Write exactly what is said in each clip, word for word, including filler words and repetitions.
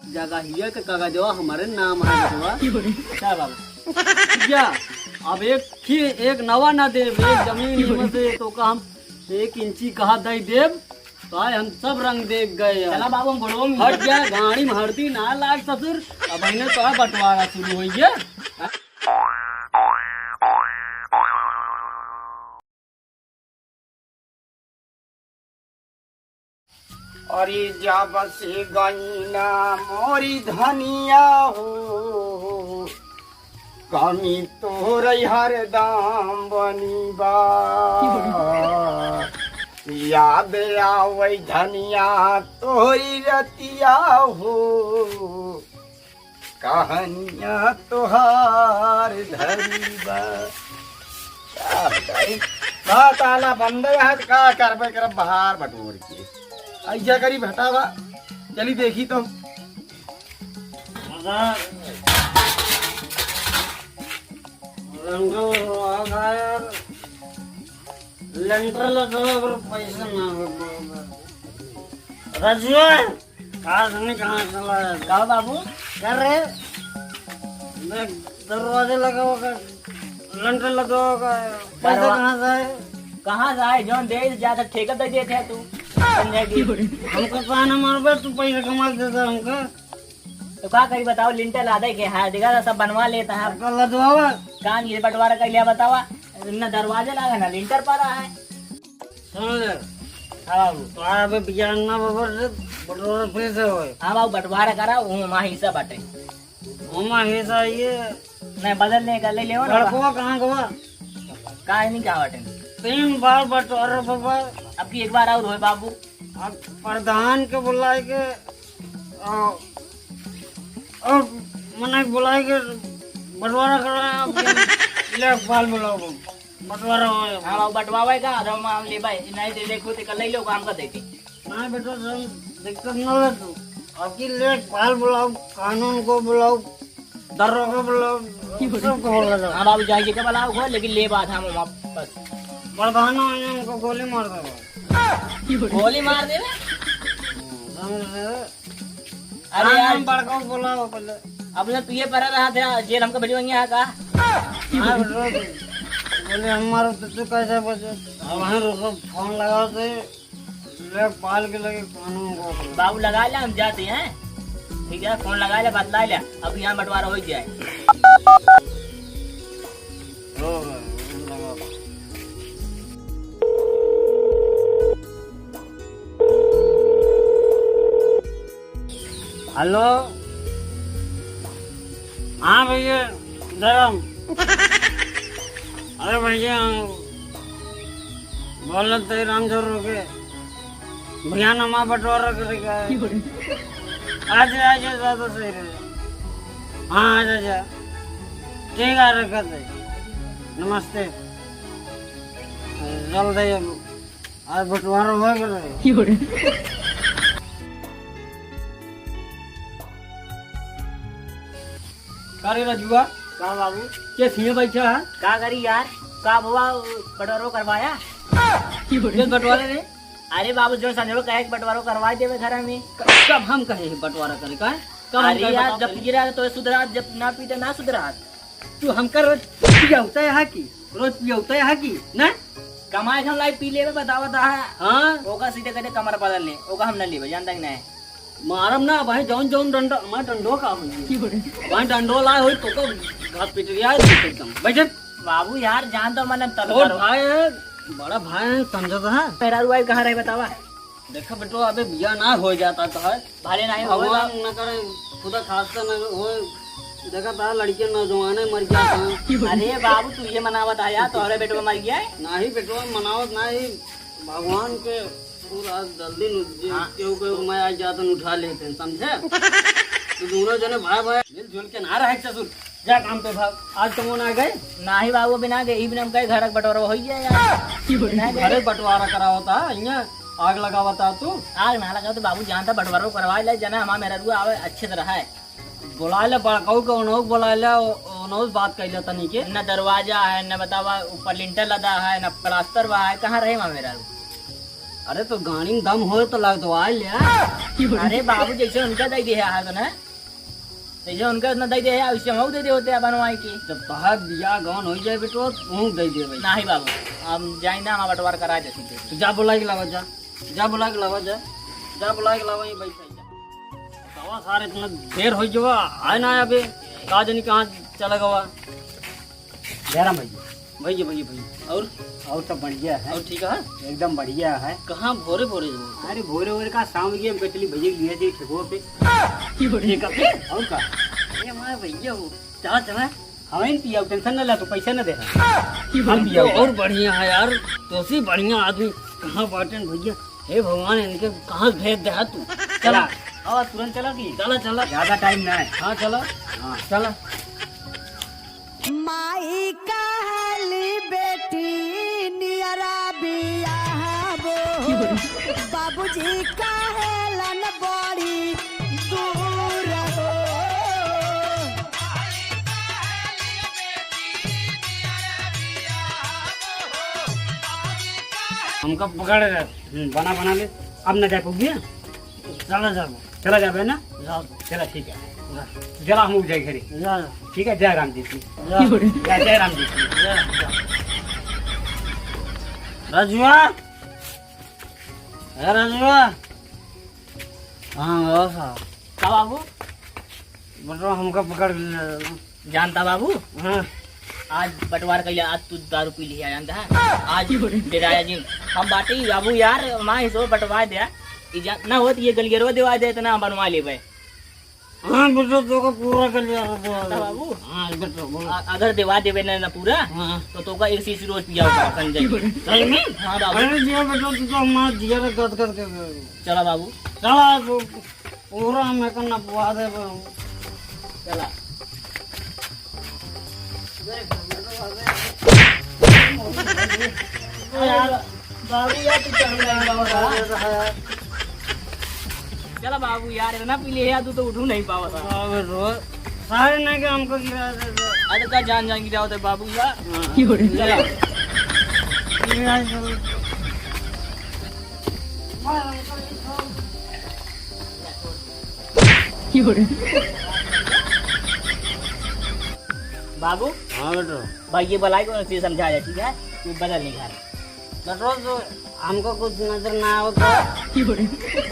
जगहिया के कागजवा हमरे नाम है बेटवा। चल बाबू। या, अब एक खी-, एक नवा ना देब, एक जमीन एमे से तोका हम एक इंची कहा दई देब, तो आज हम सब रंग देख गए हैं। चला बाबू, हम गोड़वा में हट जा, गाड़ी में हरदी ना लाग ससुर, अब इन्हें तो बंटवारा शुरू होइए। अरे जब से गईना मोरी धनिया हो, कमी तोहरे हरदम बनी बा। याद आवै धनिया तोहरी रतिया हो, कहानिया तोहार धरी बा। का बताई? बा ताला बंद है, आज का करबे करब बहार बटोर के। ऐसा करी भटावा, चली देखी तो। लेंटर लगवा का यार, लेंटर लगवा पर पैसा ना हो। रजुआ, कहाँ से नहीं, कहाँ चला है? का बाबू? कर रहे? देख, दरवाजे लगावा का, लेंटर लगावा का, पैसा दरवा- कहाँ से है? कहाँ से आए? जौन दे जात है, ठेका दे देत है तू। समझे कि? हमको ताना मारबे, तू पैसा कमा के देता हमका। तो का करी बताओ, लिंटर लादे के है, देखा था सब बनवा लेता है। तो लदवावा। काम ये बंटवारा कर लिया बतावा, न दरवाजे लागा ना लिंटर पड़ा है। सुन ले, हाँ बाबू। तो अबे बियाह ना बबर से बंटवारा फिर से होए। हाँ बाबू, बंटवारा करा, वो हमारा हिस्सा बाटे। हमारा हिस्सा ये नहीं बदल ले कर ले लेवा ना। लड़कवा कहाँ गवा? का नहीं क्या बाटे? तीन बार बंटवारा बाबा। अब की एक बार और होए बाबू। अब प्रधान के बुलाए के, आ, अब मने बुलाए के बंटवारा करा है, अब लेखपाल बुलाओ, बंटवारा हो। हाँ, बाबू, बंटवावे का, आधा मान ले भाई, नहीं दे दे, खुद कर ले लो, काम कर देते। नहीं बेटा, सब दिक्कत ना ले तू, अब की लेखपाल बुलाओ, कानून को बुलाओ, दरोगा बुलाओ, सबको बोला जाओ। हाँ बाबू, जाए जी के बुलाओ, लेकिन ले बात हम वापस। प्रधान आए, उनको गोली मार दो। गोली मार देवे? समझ रहे हो? अरे हाँ, यार। हम बड़का को बुलाओ पहले। अब ना तू ये परा रहा था, जेल हमको भेजवाएंगे यहाँ का? हाँ, बोलो। बोले, "हमारा तो तू कैसे बचे?" अब वहीं रुको, फोन लगाओ तो लेखपाल के लगे कानून को। बाबू लगा ले, हम जाते हैं। ठीक है, फोन लगा ले, बतला ले, अब यहाँ बंटवारा हो जाए। हो गए, फोन लगाओ। हेलो, हाँ भैया, धर्म। अरे भैया, बोलत है रामचंद्र के, भैया नमा बंटवारा करे का है। आजा, आजा, ज्यादा सही रहे। हाँ, आजा, आजा। ठीक है, रखत है। नमस्ते। जल्द है अब। आज बंटवारा होए के रहे। का रे रजुआ? का बाबू? के सिंह बैठा है? का करी यार? का भवा बंटवारा करवाया? के बंटवारा रे? अरे बाबू, जो संजो कहे कि बंटवारा करवा देवे घर में। क-, कब हम कहे हैं बंटवारा करे का? कब हम अरे कहे यार, बताओ जब पहले? पी रहा तो सुधरा, जब ना पी तो ना सुधरा। तू हमका रोज पियौता है कि? रोज पियौता है कि? ना? कमाए के हम लाई पी लेबे, बतावा ता है। हाँ? ओका सीधे कदे कमर बदल ले, ओका हम न लेबे, जानता कि नहीं? मारम ना भाई, जौन जौन डंडा, मैं डंडो का हूँ। भाई डंडो लाए होई तो को घास पिटरिया है एकदम। बैठे। बाबू यार, जान तो मन तब और करो। भाई है, बड़ा भाई है, समझता है। मेरा रुआई कहाँ रहे बतावा? देखा बेटो, अबे बिया ना हो जाता तो है। भले नहीं होवे भगवान बाप। न करे, खुदा खास्ता न हो। देखा तारा लड़कियां नौजवान है, मर जाता है। अरे बाबू, तू ये मनावत आया, तोहरे बेटवा मर गया है। नाही बेटवा, मनावत नाही। भगवान के पूरा जल्दी नु-, जे हाँ। केहू के मैं आ जाता न उठा लेते हैं, समझे? तो दोनों जने भाई भाई मिलजुल के ना रहे ससुर। जा काम पे भाग। आज तो मोन आ गए। नाही बाबू, अभी ना गए, ई बिना हम कहे घर का बंटवारा हो ही जाए यार। ना गए। घरे बंटवारा करा होता है, यहाँ आग लगावता तू। आग ना लगाओ तो बाबू, जहाँ तक बंटवारा करवा ले, जना हमारा मेहररुआ आवे अच्छे तरह है। बुला ले बड़काऊ के, उन्हों बुला ले, उन्हों बात कर ले तनी के। न दरवाजा है, न बतावा ऊपर लिंटर लदा है, न प्लास्टर बा है, कहाँ रहे हमारा मेहररुआ? अरे तो गाड़ी में दम होए तो लगदवाए ले। अरे बाबू, जैसे उनका दे दे है, हाँ, तो ना, जैसे उनका उतना दे दे है, उससे हम दे दे होते हैं बनवाए के। जब तोहार बियाह गौन हो जाए बेटो, तू दे दे भाई। नहीं बाबू, हम जाए ना, हम बंटवार करा देते हैं। तो जा बुला के लावा, जा, जा बुला के लावा, जा, जा बुला के लावा, ये बैठ जा। बतावा सारे, इतना देर हो गया, आए ना अबे, का जानी कहाँ चला गवा। जयराम भैया। भैया, भैया, भैया। और? और सब बढ़िया है। और ठीक है? एकदम बढ़िया है। कहाँ भोरे भोरे हो? अरे भोरे भोरे का, शाम के हम कचली भैया के लिए थे ठेकुआ पे। ठेका पे? और का? अरे हमारे भैया हो। चला, चला। हमें नहीं पिया, टेंशन ना ले, तू पैसा ना दे। हम पिया। और बढ़िया है यार, तो सी बढ़िया आदमी कहाँ बाटेन भैया? हे भगवान, इनके कहाँ भेज दे तू? चला। चला। आवा, तुरंत चला की? चला, चला। ज्यादा टाइम ना है। हाँ, चला। हाँ। चला। माई कहली बेटी नियरा बियाहबो, बाबूजी कहेलन बड़ी दूर हो। हमका पकड़, हम्म, बना, बना ले। अब न जा पउबे। चला जाबो। चला जाबे ना? जाबो। चला, ठीक है। जा। जला हम जाए घरे। जा। ठीक है, जय राम जी की। जा। जा, जय राम जी की। जा, जा। रजुआ। ए रजुआ। हाँ, आओ साहब। का बाबू? मतलब हमका पकड़ ले। जानता बाबू? हाँ। आज बंटवार कइला, आज तू दारू पी लिया, जानता है? आज डेराया जी, हम बाटी बाबू यार, माँ इसो बंटवा दे। ई जा-, ना होत ये गलियरवा देवा दे, इतना हम बनवा लेबे। हाँ, बेटो, तोका पूरा गलियारा देवा दे। बाबू? हाँ, बेटो, बोलो। अ-, अगर देवा देबे ना, ना पूरा, हाँ। तो तोका एक शीशी रोज पिया होगा, संजय। सही में? हाँ, बाबू। अरे जिया बेटो, तू तो हमारा जिया रे गद गद कर दे। चला बाबू। चला, तू पूरा मैं को नपवा दे बहू। चला। यार, बाबू यार, तू चढ़ नहीं पावा था। चला बाबू यार, इतना पी ले यार, तू तो उठू नहीं पावा था। बाबू रो, सारे ना के हमको गिरा दे दे। अरे का जान जान गिरा होता है बाबू यार। हाँ। चला। गिरा दे। बाबू। हाँ बेटो। भाई ये बलाई को से समझा जाए, ठीक है? तू बदल नहीं घर। बेटो, तो हमको कुछ नजर ना आवता। तो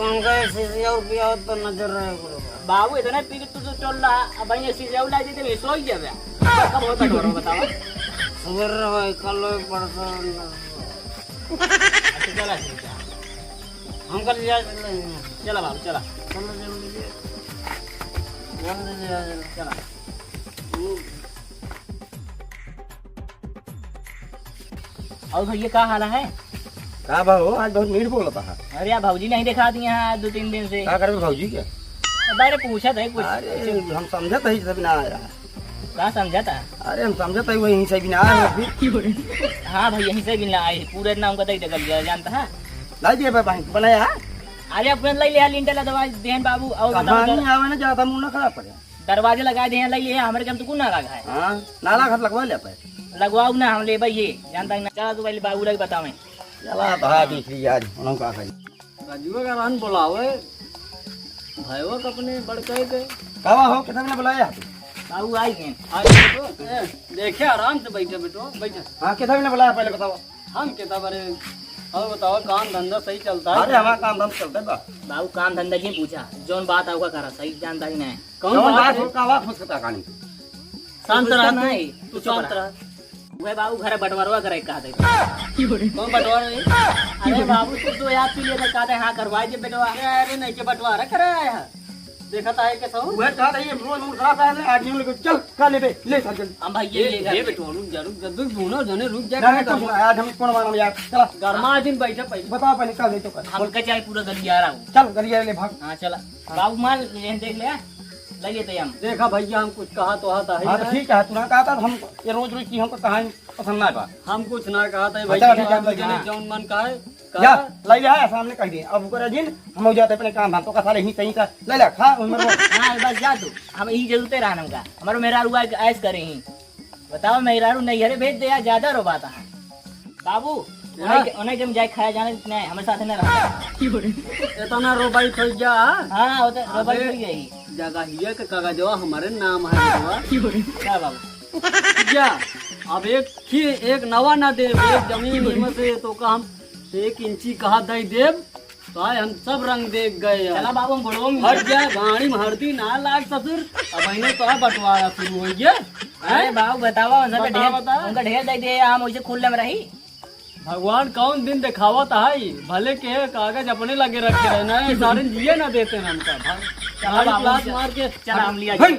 हमको एक शीशी और पिया हो तो नजर रहे करो। बाबू, इतना पी के तू तो चल रहा, अब भाई एक शीशी और ला देते, मैं सो ही जावे। कब होता डरो बताओ? सवेरे रहो, कल हो, परसों। अच्छा, चला, ठीक है। हम कल लिया चलेंगे। चला बाबू, चला। चलो जल्दी से। जल्दी से आ जाओ। चला। हम्म। और भैया, का हाल है? का बा हो, आज बहुत मीठ बोलता है। अरे यार, भौजी नहीं देखा दी यहाँ दो तीन दिन से। का करबे भौजी के? अरे पूछत है कुछ। अरे हम समझत है सब ना आया। का समझत है? अरे हम समझत है वही से भी ना आया फिर। हाँ भाई, यहीं से भी ना आए, पूरे नाम का दे दे गलिया, जानता है? लाई दिए भाई, बनाया है? अरे अपने लाई लिया, लिंटर लगवा देहन बाबू, और बताओ कहानी इधर। आवे ना, ज्यादा मुंह ना खराब करे। दरवाजे लगा दे, लाई लिया, हमारे काम तो कुछ ना लगा है। हाँ, नाला घर लगवा ले पे। लगवाओ ना, हम ले भाई ये, जानता है ना। चला तू पहले बाबू लगे बतावे। चला भाई, दूसरी यार, उन्हों का कही। राजुआ का रहन बुलावे, भाईवा का अपने बड़काई के। का हो, कितना ने बुलाया? बाबू आई हैं। आ, बेटो, ए, देखे, आराम से बैठे, बेटो, बैठे। हाँ, कितना ने बुलाया, पहले बताओ। हम कितना बड़े, और बताओ, काम धंधा सही चलता है? अरे, हमारा काम धंधा चलता है बा। बाबू, काम धंधा नहीं पूछा, जौन बात आपका करा, सही जानता ही नहीं। कौन कौन बात बात है? हो, का बात हो सकता है कहानी? शांत कुछ रहा तो तू, नहीं, तू चुप शांत रहा। रहा। वह बाबू घर बंटवारवा करे कहा थे। कौन बंटवारा है? अरे बाबू, तू तो याद पी लिया था, कहा था, हाँ, करवाई दे बेटवा। अरे, अरे, नहीं के बंटवारा कराया है। देखा था, ये कैसा हो? वह कहा था, ये रोज मूड खराब है, आज नहीं लेके चल, का लेबे, ले चल, चल। हम भाई ये, ये ये घर ये ले। बेटवा, रुक जा, रुक जा, रुक, दोनों जने रुक जा, ना, क्या ना, करबो? आज हम कौन मानब यार, चला। गरमा दिन बैठे पहले। बताओ पहले, का ले तो कर। हमका चाहे पूरा गलियारा हो। चल, गलियारा ले भाग। हाँ, चला। हाँ। बाबू माल ले देख ले, ले लेते हम। देखा भैया, हम कुछ कहा तो आता है हाँ, तो ना। ठीक है, तू ना कहा था, हम ये रोज रोज की हमको कहानी पसंद ना बा। हम कुछ ना कहा था हाँ, भाई, चला, ठीक है, हम ठीक है, जाने हाँ। जौन मन का है, जा, कहा। ले ले, हाँ, सामने कह दिए। अब ऊपर जिन, हम हो जाते अपने काम धाम, तो का साले ही सही का, ले ले, खा, उनमें रो। हाँ, बस जा तू, हम यही जरूरत है रहना का। हमारे मेरा रुआ ऐश करे ही। बताओ, मेहरारू नैहरे भेज दे यार, ज्यादा रो बात है। बाबू, उन्हें के, उन्हें के हम जाए खाया जाने नहीं, हमारे साथ न रहा। इतना रोबाई थोई जा। हाँ, वो तो रोबाई अबे, थोई गई। जगहिया के कागजवा हमारे नाम है, बबुआ। क्या बाबू? जा, अब एक खी-, एक नवा ना देब, एक जमीन में से तो का हम एक इंची कहा दई देब, तो आए हम सब रंग देख गए यार। चला बाबू, हम बुढ़वा में हट जा, गाड़ी में हरदी ना लाग ससुर, अब इन्हें तो बंटवारा शुरू हो गया। अरे हैं? बाबू बतावा, उनका बता, ढेर, बता। उनका ढेर दे दिए, हम वैसे खुले में रही। भगवान कौन दिन देखावत है, भले के कागज अपने लगे रखे रहे ना, सारे जिए ना देते ना हमका। भाग, चला गाड़ी बाबू, प्लाट चल। मार के चला हम लिया हट।